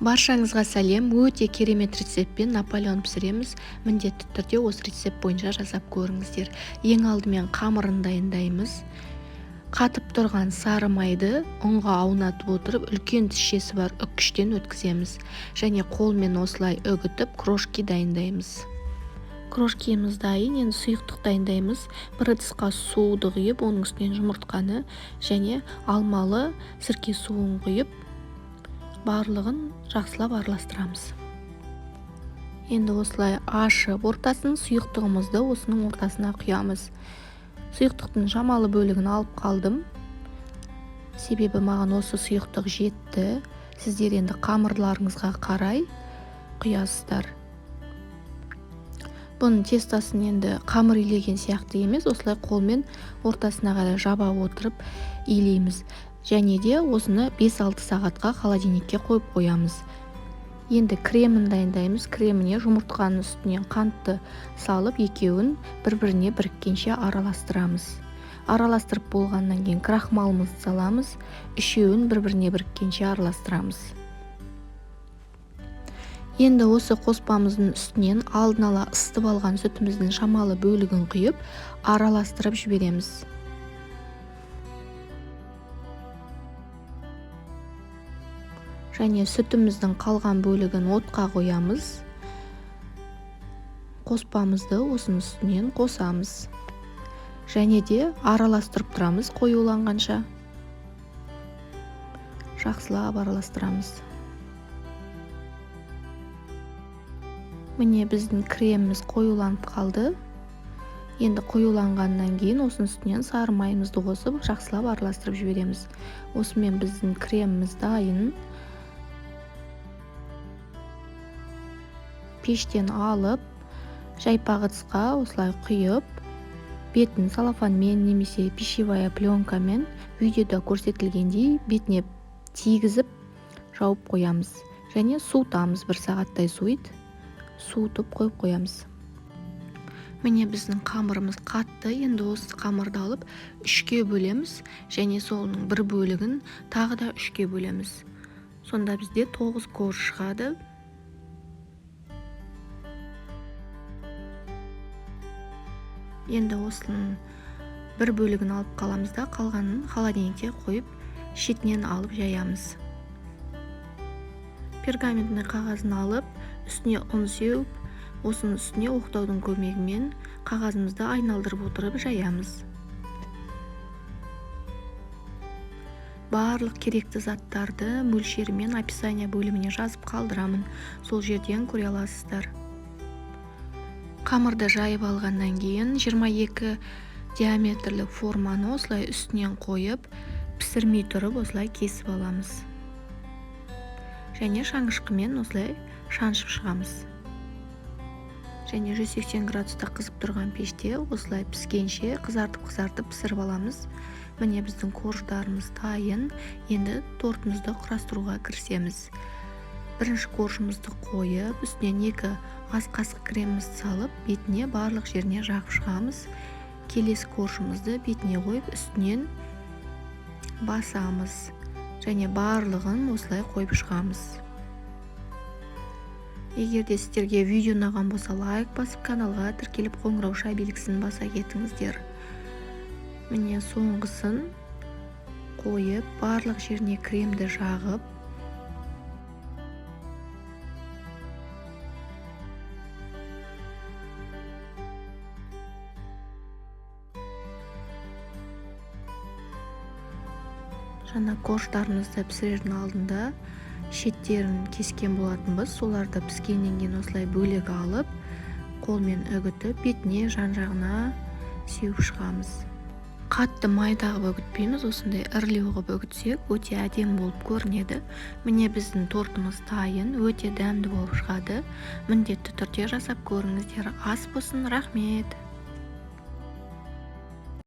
Баршаңызға сәлем. Өте керемет рецептпен Наполеон пісіреміз. Міндетті түрде осы рецепт бойынша жасап көріңіздер. Ең алдымен қамырын дайындаймыз. Қатып тұрған сары майды ұнға аунатып отырып, үлкен тісшесі бар үккіштен өткіземіз. Және қолмен осылай үгітіп, крошки дайындаймыз. Крошкиміз дайын, енді сұйықтық дайындаймыз. Бір ыдысқа суды құйып, оның үстінен жұмыртқаны және алмалы сірке суын құйып, барлығын жақсылап араластырамыз. Енді осылай ашып ортасын, сұйықтығымызды осының ортасына құямыз. Сұйықтықтың шамалы бөлігін алып қалдым. Себебі маған осы сұйықтық жетті. Сіздер енді қамырларыңызға қарай құясыздар. Бұның тестосын енді қамыр илеген сияқты емес, осылай қолмен ортасына қарай жаба отырып илейміз. Және де осыны 5-6 сағатқа холодильникке қойып қоямыз. Енді кремін дайындаймыз. Креміне жұмыртқаның үстінен қантты салып, екеуін бір-біріне біріккенше араластырамыз. Араластырып болғаннан кейін крахмалымызды саламыз. Үшеуін бір-біріне біріккенше араластырамыз. Енді осы қоспамыздың үстінен алдын ала ысытып алған сүтіміздің шамалы бөлігін құйып, араластырып жібереміз. Және сүтіміздің қалған бөлігін отқа қоямыз. Қоспамызды осының үстінен қосамыз. Және де араластырып тұрамыз қоюланғанша. Жақсылап араластырамыз. Міне біздің креміміз қоюланып қалды. Енді қоюланғаннан кейін осының үстінен сары майымызды қосып, жақсылап араластырып жібереміз. Осымен біздің креміміз дайын. Пештен алып, жайпақ ыдысқа осылай құйып, бетін целлофанмен немесе пищевая пленкамен видеода көрсетілгендей бетіне тигізіп жауып қоямыз. Және суытамыз, бір сағаттай суиды. Суытып қойып қоямыз. Міне біздің қамырымыз қатты. Енді осы қамырды алып үшке бөлеміз және соның бір бөлігін тағы да үшке бөлеміз. Сонда бізде 9 корж шығады. Енді осының бір бөлігін алып қаламыз да, қалғанын холодильникке қойып, шетінен алып жаямыз. Пергаментный қағазын алып, үстіне ұн сеуіп, осының үстіне оқтаудың көмегімен қағазымызды айналдырып отырып жаямыз. Барлық керекті заттарды мөлшерімен описание бөліміне жазып қалдырамын. Сол жерден көре аласыздар. Қамырды жайып алғаннан кейін 22 диаметрлік форманы осылай үстінен қойып, пісірмей тұрып осылай кесіп аламыз. Және шаңышқымен осылай шаншып шығамыз. Және 180 градуста қызып тұрған пеште осылай піскенше қызартып-қызартып пісіріп аламыз. Міне біздің корждарымыз дайын. Енді тортымызды құрастыруға кірісеміз. Бірінші коржымызды қойып, үстінен 2 ас қасық кремімізді салып, бетіне барлық жеріне жағып шығамыз. Келесі коржымызды бетіне қойып, үстінен басамыз. Және барлығын осылай қойып шығамыз. Егер де сіздерге видео ұнаған болса, лайк басып, каналға тіркеліп, қоңырауша белгісін баса кетіңіздер. Міне соңғысын қойып, барлық жеріне кремді жағып, жаңа корждарымызды пісірердің алдында шеттерін кескен болатынбыз. Соларды піскеннен кейін осылай бөлек алып, қолмен үгітіп, бетіне жан-жағына сеуіп шығамыз. Қатты майда қылып үгітпейміз, осындай ірілеу қылып үгітсек өте әдемі болып көрінеді. Міне біздің тортымыз дайын, өте дәмді болып шығады. Міндетті түрде жасап көріңіздер. Ас болсын, рахмет.